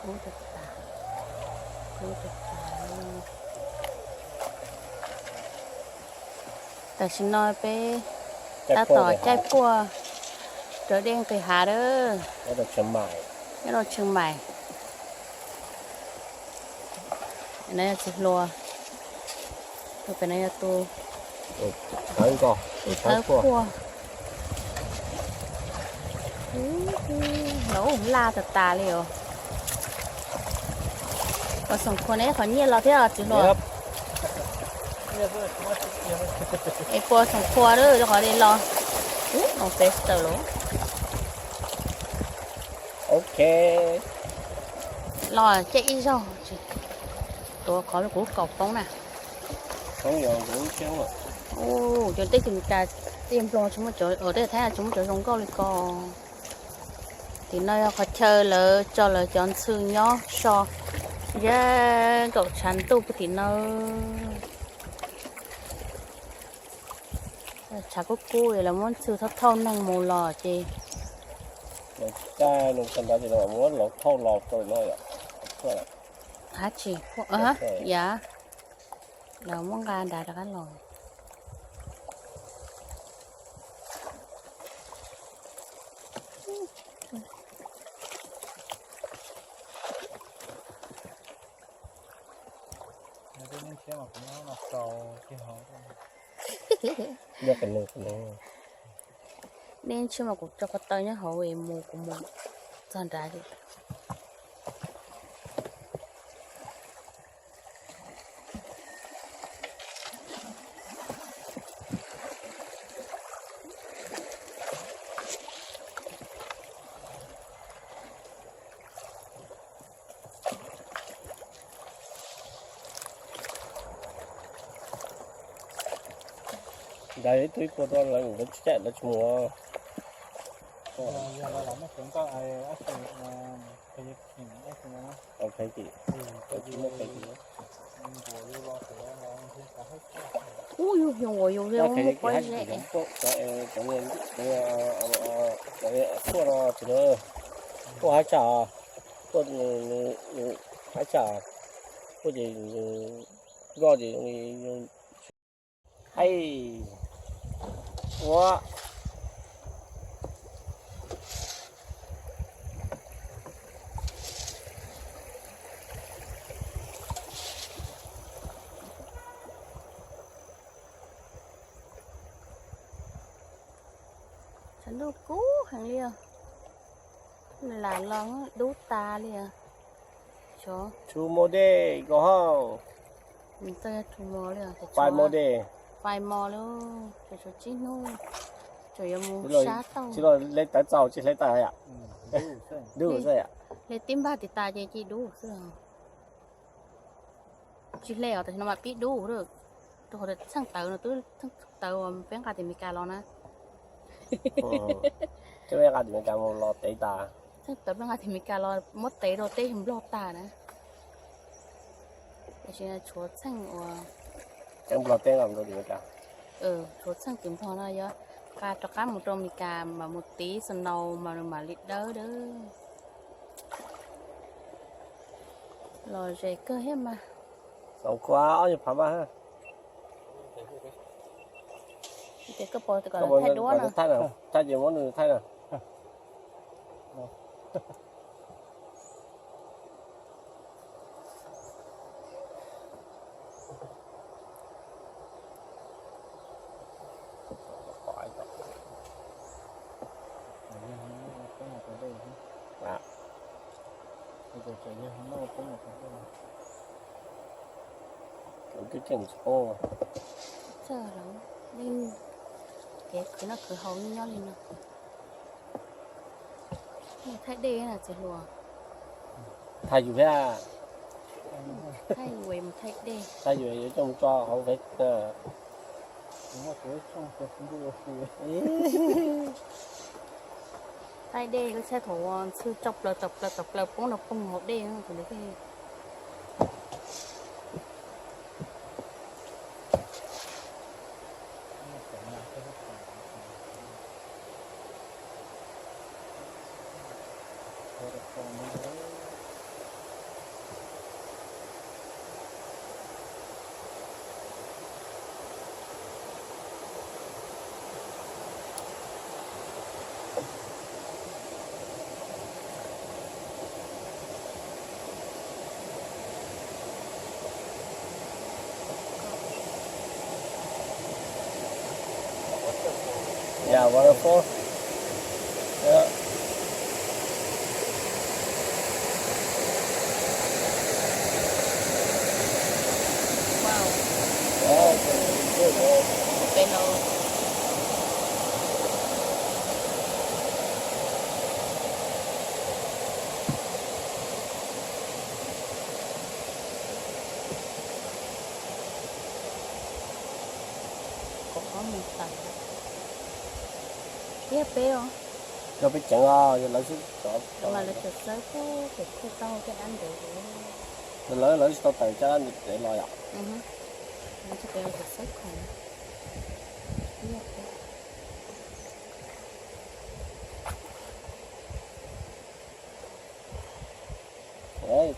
Kub tas tas, kub tas tas. Tam sim no peb tab tom caij puaj raws dej nqis hav lawm. Nyob rau Tsheej Maim. No yog txiv hluas, tus pem no yog tus thawb puaj. Los laj tas tas li os. Puas xoom khua ne, qhov nyiaj los thiab txiv hluas. Es puas xoom khua lawm rau qhov li los. Ub, no peb tawm los. Ok. Los caij ib zaug, tuav qhov kuv kaum poob na. Ub, cov teb chaws Meskas, tej nplooj tsis muaj cov, tej Thaib tsis muaj cov zoo nkauj li ko. Tim no yog qhov chaw lawv tso lawv cov ntxhw nyob so, yog nkaum tshav ntuj puag tim no. Tshav kub kub lawv muab ntxhw thauj thauj neeg mus los ces. Lawv caij no tag nrho ces lawv muab lawv thauj los rau no yom. Dab tsi? Yam, lawv muab nqa nrad rov qab los. Nej ntsia mas kuv tso ko taw nyob hauv es mus kuv mus txog nrad. Ntawd ib tug ib puas rau lawv, lawv tsis caij lawv tsis mus. Ub, yus xyoo uas yus li muaj pob zeb. Tuaj no tsis tuaj hab tsam, tuaj hab tsam, tuaj ces nkoj ces haib ua. Tshav ntuj kub heev li os. Lam los dub tas li os. Too much day go home. Too much day. Five more days. Five more lawm, tseem tshuav tsib hnub, tseem yuav mus sab tauj. Tsis los hle tawv txaus tsis hle tawv yom. Dub xwb yom. Hle tib npag tis tas ces cia dub xwb. Tsis hle os, tam sim no mas pib dub lawm. Rau qhov tias txheej tawv no twb txheej tawv uas peb nqa tim Meskas los na. Peb nqa tim Meskas mus los tev tas. Txheej tawv peb nqa tim Meskas los muab tev rau teb Nplog tag na. Tiam sis tshuav txheej uas, tshuav txheej tim Nplog no yuav nqa rov qab mus rau Meskas mas mus tiv snow mas nws mam li dawb dawb. Los ze kawg thiab mas. Xoom khua ob nyuag phav mas. Ces koj puas thaij duab no? Thaij ces muab nws thaij na. Twb tseem tsis poob. Txawj lawm, yeej kev khwv noj khwv haus yeej nyob li no. Mus thaij dej na txiv hluas. Thaij yus thiab. Thaij yus es mus thaij dej. Thaij yus yuav coj mus tso hauv Face. Thaij dej koj saib thaum ntxhw tsau plaws tsau plaws tsau plaws poob no poob hauv dej no. Yeah, waterfall. Yeah. Wow. Wow, good, man. Pem no. Kaum ob moos tawm. Thiab peb os. Yog peb ceev os, yog lawv tsis tau, mas lawv tseem xawb pem tej tauj tej dab ntev. Lawv, lawv tsis tau tawm caj dab ntev los yom. Lawv tsis tau tseem xawb khoom. Thiab peb.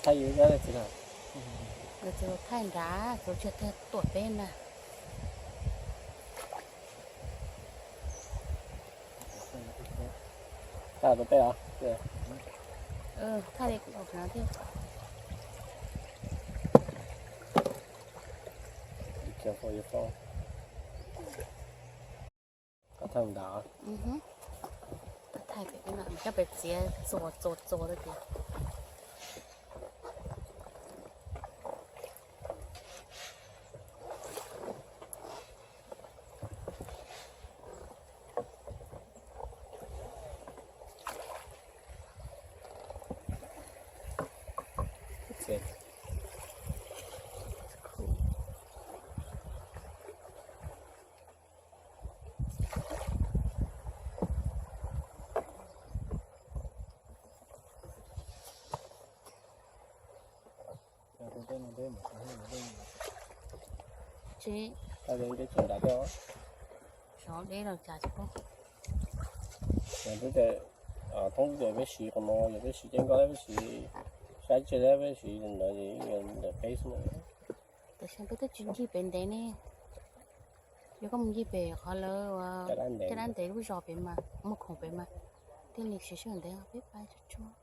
Thaij yus txiv na. Lawv txiv thaij nrad, txiv tsis thaij tuaj peb na. Thaij rau peb os. Thaij li kuv thiab. Be careful your phone. Koj thaij ntawd. Thaij pem no, coj pem txiav txuas txuas txuas rau tias. Tsis, sov deb los cas tsis paub. Thoob tias peb siv qhov no, yog peb siv ceeb koj peb siv sab tseg thiab peb siv ntawd ntawm peb xwb. Tam sim peb twb tsis ncig pem ntev ne. Yog koj mus ncig pem qhov lawv caj dab ntev lub zos pem mas muaj khoom pem mas thiaj li siv sij hawm ntev, peb pab tsuag tsuag.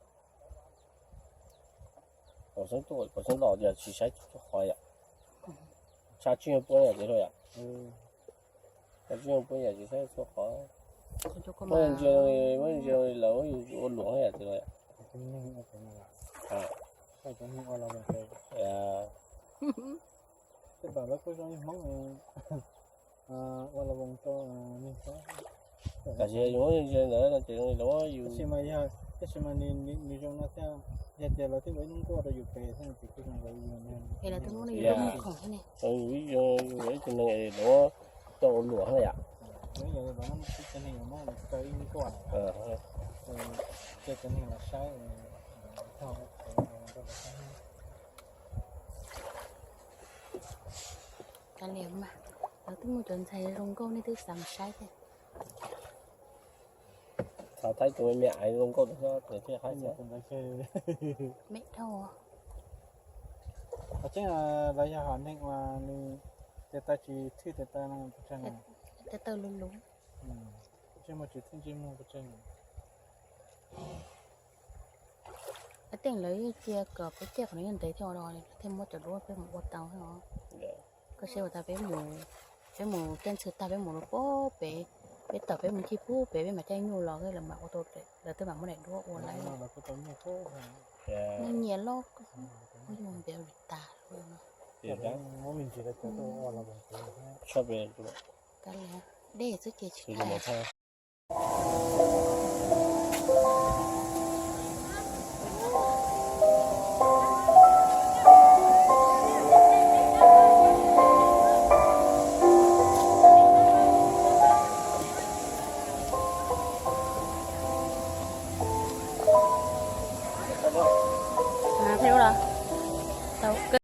Kom xeeb tuaj, kom xeeb los yog tsis saib txhua qhov yom. Tshaj tsij puab yam tias yom. Tshaj tsij puab yam tsis saib txhua qhov. Muab ntsia, muab ntsia lawv ua luam yam tias yom. Tej pam lawv kuj zoo li Hmoob ua la voos rau nws. Tam sis yus muab ntsia ntawd no ces zoo li lawv yus. Tab sis mas yog, tab sis mas nws zoo no thiab, yog tias lawv twb ua ib lub nkuaj rau yus pem thiab ces kuj zoo rau yus. Es lawv twb muab yus ib tug neeg es lawv coj ua luam na yom. Cov neeg los muab kaw ib lub nkuaj, cov neeg los saib. Kav liam mas, lawv twb muaj cov ntxhais zoo nkauj nej twb xav mus saib thiab. Xav thaij tus me me aiv zoo nkauj thiab thiaj qab xav. Me dhau. Qhov tseeb lawv yog hom neeg uas nws tes taw tsis thwj tes taw no pes tsawg na? Tes taw luv luv. Ntsej muag tsis thwj ntsej muag pes tsawg na? Tej lawv yeej cia kom peb caij qhov no yeej ntev thiab os, thiaj muab cov duab peb mus ua tau thiab os. Koj saib ua tas peb mus, peb mus caij ntxhw tag peb mus rau pem, peb tawm peb mus ncig pub pem peb mam caij nyuj los lawv mam ua tau, lawv twb mam muab daim duab ua lawm. Neeg nyiam loj, muab yus npiav li tas. Kav liam, dej xwb ces tsis